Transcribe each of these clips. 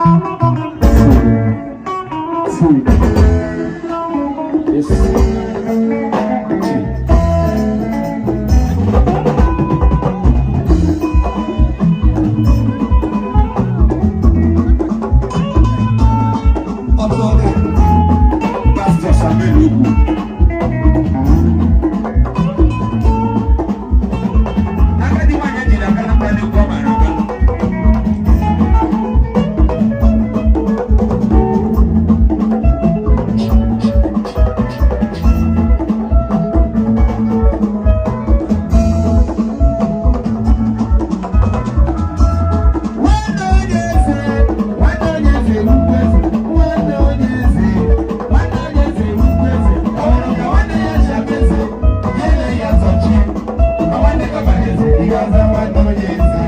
Two, yes, two. Ọtọrọ Pastor Samuel Ugwu. Agadi nwaanyị ejiri aka na mkpali ụgwọ mara aga. Nwanne onye eze, nwanne onye eze ugwu eze, nwanne onye eze, nwanne onye eze ugwu eze, ọ hụrụ ka nwanne ya si abụ eze, ya ele ya zọchie, ma nwanne gọbara eze, ị ga-aza nwanne onye eze,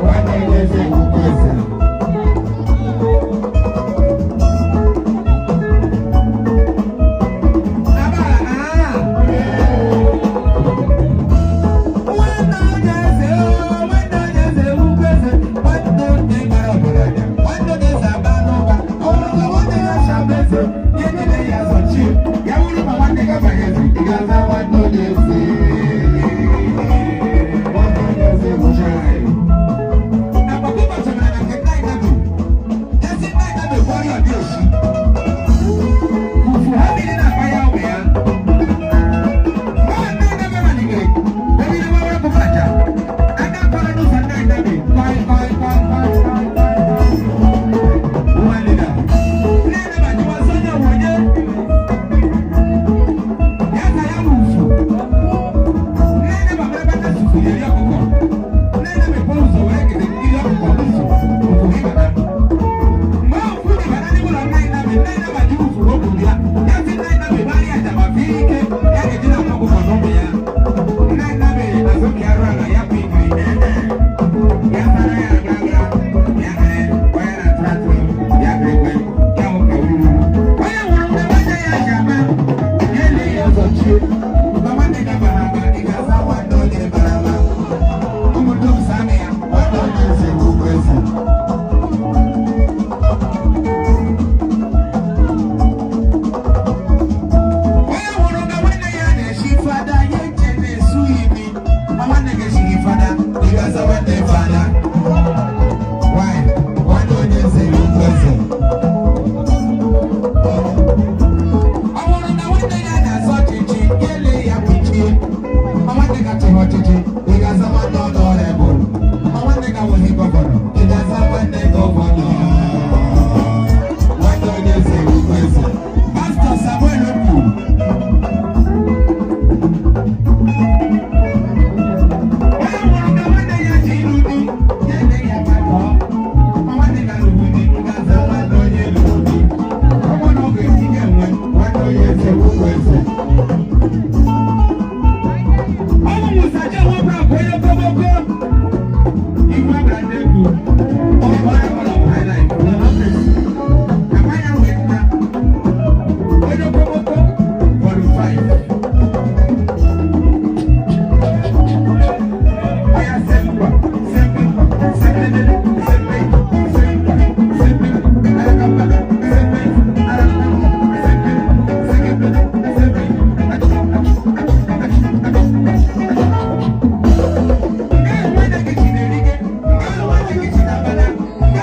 nwanne onye eze ugwu eze. Abara, ah! Nwanne onye eze, nwanne onye eze ugwu eze, nwanne onye bara ọgaranya, nwanne onye eze aba n'ụba, ọ bụrụ na nwanne ya chabụ eze, ya niile ya zọchie, ya bụrụ ma nwanne gị abaghị eze, ị ga-aza nwanne onye eze. Nwanne onye eze bụ Chai. Agbakọ chọrọ na nke nna Inabi, ezi nna Inabi bụ ọrịa dị oshi. Fufu ha niile na-akpa ya ụmụ ya. Onye hụrụ na nwanne ya na-eshi fada ya eche na-esu imi, ma nwanne gị esighị fada, ị ga-aza nwanne fada. Why? Nwanne onye eze ugwu eze. Ọ bụrụ na nwanne ya na-azọ ọchịchị, ya ele ya pichie. Ma nwanne gị achịghị ọchịchị, ị ga-aza nwanne honorable. Ma nwanne gị awụghị gọvanọ, ị ga-aza nwanne gọvanọ. Nwanne onye eze ugwu eze. Pastọ Samuel Okwu. Onye hụrụ na nwanne ya ji ịlụ di, ya ele ya makọọ. Ma nwanne gị alụghị di, ị ga-aza nwanne onye lụrụ di. Ọ bụrụ na ọ ga-esi ga-enwe nwanne onye eze ugwu eze. Ọ bụ Musa Jewo Brown bụ onye okoboko. Igwe abra ndị egwu. Ọ bụ onye ọbụla bụ highlife. Ama ya wee nta. Onye okoboko, volume 5. Oya sempa, sempa, sembelele, sembe, sempa, sempe, arakamba, sembe, arakamba, sembe, sekebe, sembe, achu, achu, achu, achu, achu. Nke nwanne gị chi na-eri gị, nke nwanne gị chi na-abala, nke